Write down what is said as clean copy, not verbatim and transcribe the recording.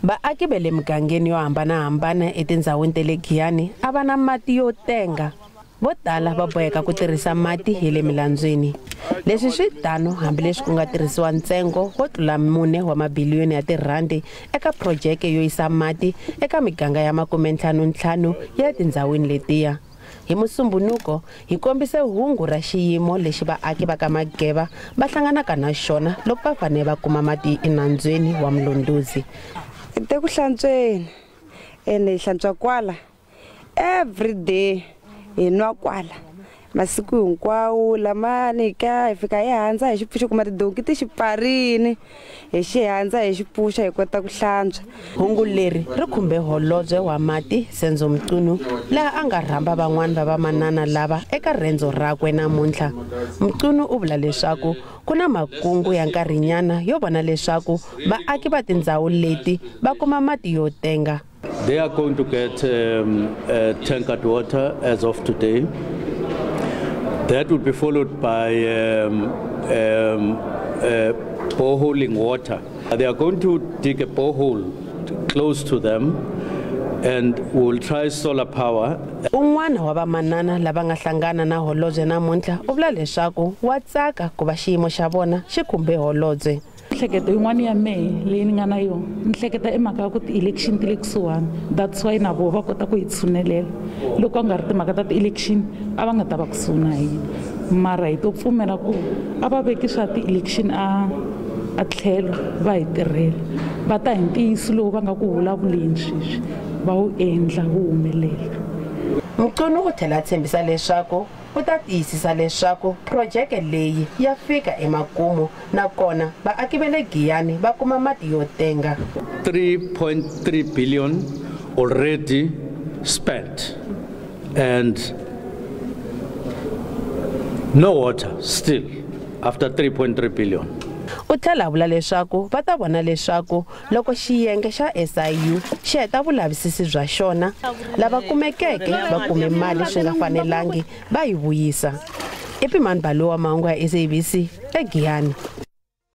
Vaaki va le migangeni yo hambanahambana etindhawini ta le Giyani a va na mati yo tenga. Vo tala va boheka ku tirhisa mati hi le milandzwini. Leswi swi tano hambileswi ku nga tirhisiwa ntsengo wo tlula 4 wa mabiliyoni ya tirhandi eka phurojeke yo yisa mati eka miganga ya 55 ya tindhawini letiya. Hi Musumbhunuko hi kombise hungu ra xiyimo lexi vaaki va ka Mageva va hlanganaka na xona loko va fanele va kuma mati enandzweni wa Mlondozi. Te ku hlantsweni ene hi hlantswa kwala every day, hi nwa kwala masiku hinkwawo lamani ka hi fika hi handza hi xi pfuxa kuma tidonki ti xi pfarini hi xi handza hi xi pfuxa hi kota ku hlantswa. Hungu leri ri khumbe holobye wa mati Senzo Mchunu laha a nga rhamba van'wana va vamanana lava eka rendzo rakwe namuntlha. Mchunu u vula leswaku ku na makungu ya nkarhinyana yo vona leswaku vaaki va tindhawu leti va kuma mati yo tenga. They are going to get tankered water as of today. That will be followed by boreholing water. They are going to dig a borehole close to them and we'll try solar power. Un'wana wa vamanana lava nga hlangana na holobye namuntlha u vula leswaku wa tsaka ku va xiyimo xa vona xi khumbe holobye. Miehleketo yin'wana ya mehe leyi ni nga na yona ni hleketa i mhaka ya ku ti-election ti le kusuhani, that's why na voho va kota ku hi tshunelela. Loko a nga ri timhaka ta ti-election a va nga ta va kusuhi na hina, mara hi to pfumela ku a va veki swa ti-election a tlhelo va hi tirhela, va ta hi ntiyiso lowu va nga ku vulavuleni sweswi va wu endla wu humelela. Mchunu u tlhela a tshembisa leswaku u ta tiyisisa leswaku phurojeke leyi ya fika emakumu nakona vaaki va le Giyani va kuma mati yo tenga. 3.3 billion already spent and no water still after 3.3 billion. U tlhela a vula leswaku va ta vona leswaku loko xiyenge xa SIU xi heta vulavisisi bya xona, lava kumekeke va kume mali swi nga fanelangi va yi vuyisa. I Pimani Balowa, mahungu ya SABC eGiyani.